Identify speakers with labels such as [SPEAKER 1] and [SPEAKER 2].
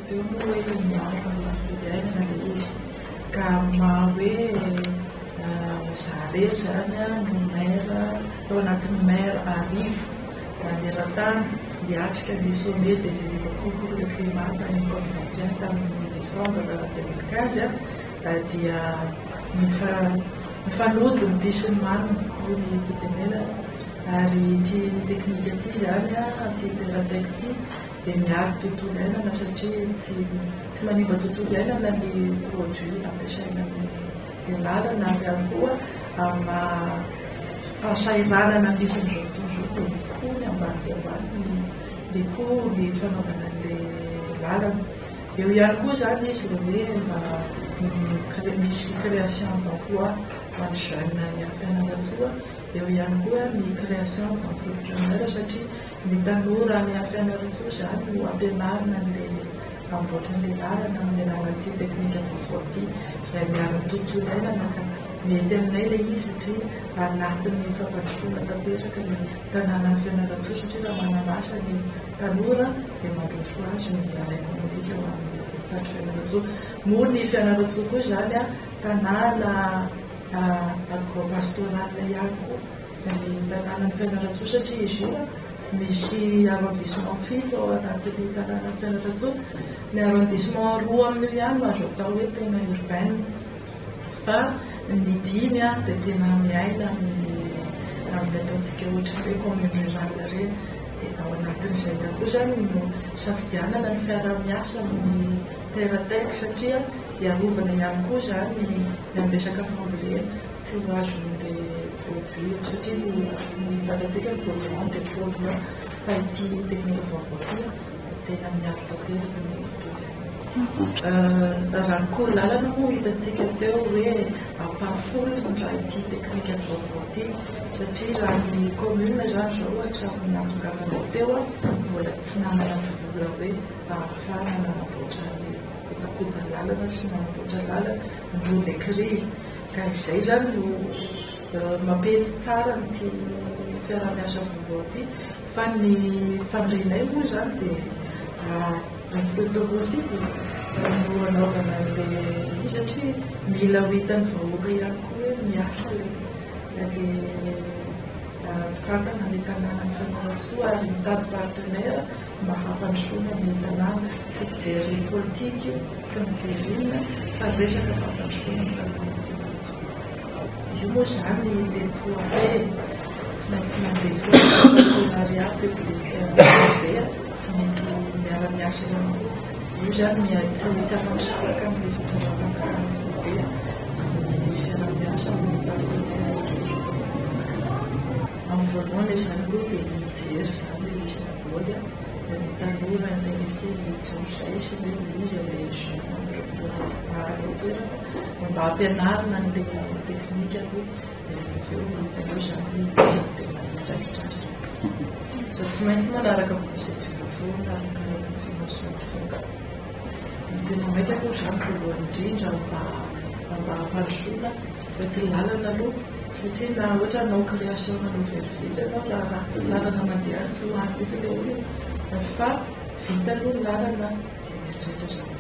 [SPEAKER 1] teo moa hoe miaro ny tontolo iainana ilay izy. Ka amin'ny maha hoe za irery izany no maire tao anatin'ny maire arivo maneran-tany hiatrika ny sommet des élus locaux pour le climat tany amin'ny cop 21 tamin'ny décembre 2015 dia mifanojo ny tia sy ny manina, hoy ny fitenenana. Ary ity teknika ity izany, ity Terratec ity dia miaro tontolo iainana satria tsy tsy manimba tontolo iainana ny produit ampiasaina amin'ny lalana ary ihany koa amin'ny maha fahasahiranana misy amin'izao fotoana izao dia ny coût ny ambany dia ambany ny ny coût ny fanaovana an'ilay lalana. Eo ihany koa izany izy ilay hoe mba misy création d'emploi ho an'ny jeune any Fianarantsoa, eo ihany koa ny création d'entrepreneur satria ny tanora any Fianarantsoa izany no ampianarina an'ilay hamboatra an'ilay lalana amin'ny alalan'ity teknika vaovao ity izay miaro ny tontolo iainana ka mety aminay ilay izy satria anatin'ny fampandrosoana tanteraka ny tanànan'i Fianarantsoa satria raha manana asa ny tanora dia mandroso azy ny ara-ekonomika ho an'ny faritr'i Fianarantsoa. Moa ny Fianarantsoa koa izany tanàna agro-pastoral ihany koa ny tanànan'i Fianarantsoa satria izy io misy arrondissement fito ao anatin'ny tanànan'i Fianarantsoa. Ny arrondissement roa amin'io ihany no azo atao hoe tena urbaine fa ny dimy dia tena miaina amin'ny amin'ny ataontsika ohatran'ny hoe commune rurale ireny. Dia ao anatin'izay ihany koa izany no safidianana ny fiaraha-miasa amin'ny Terratec satria hiarovana ihany koa izany ny amin'ny resaka fambolena tsy ho azon'ilay produit satria ny ny fantatsika ny polluant dia polluant fa ity teknika vaovao ity dia tena miaro tanteraka ny tontolo iainana. Raha ny cours lalana moa hitantsika teo hoe ampahafolony raha ity teknika vaovao ity satria raha ny commune izany izao hatramin'ny nahatongavana teo mbola tsy nanana vola hoe ahafahana nanamboatra ny kojakoja lalana sy nanamboatra lalana noho ilay krizy ka izay izany no mampety tsara an'ity fiaraha-miasa vaovao ity fa ny fanirianay moa izany dia le plus tôt possible no hanaovana an'ilay izy satria mila ho hitan'ny vahoaka ihany koa hoe miasa ilay mpitantana ny tanànan'i Fianarantsoa ary mitady partenaire mba hampandrosoana ny tanàna. Tsy mijery politika io, tsy mijery inona fa resaka fampandrosoana ny tanànan'i Fianarantsoa. Io moa izany ilay toa hoe tsy maintsy mandeha foana ny partenariat public privé, tsy maintsy miara-miasa ihany koa. Io izany tsy tsy afa-misaraka amin'ny fitondram-panjakana foibe amin'ny fiaraha-miasa amin'ny partenaire rehetra. Amin'ny voalohany izany aloha dia mijery izany ilay izy daholo, ny tanora intéressé hiditra amin'izay sy hoe iza ilay jeune entrepreneur any an-toerana mba hampianarina an'ilay teknika aloha dia rehefa avy eo hita eo izany hoe iza no tena hiandraikitra azy rehefa avy eo. Fa tsy maintsy manaraka procédure foana arakaraka ny financement tonga. Ny tena maika aloha izany voalohany indrindra mba mba hampandrosoana tsy maintsy lalana aloha satria na ohatra hanao création na nouvelle ville ianao raha ratsy ny lalana mandeha any tsy ho any mihitsy ilay olona fa vita aloha ny lalana dia mieritreritra zavatra.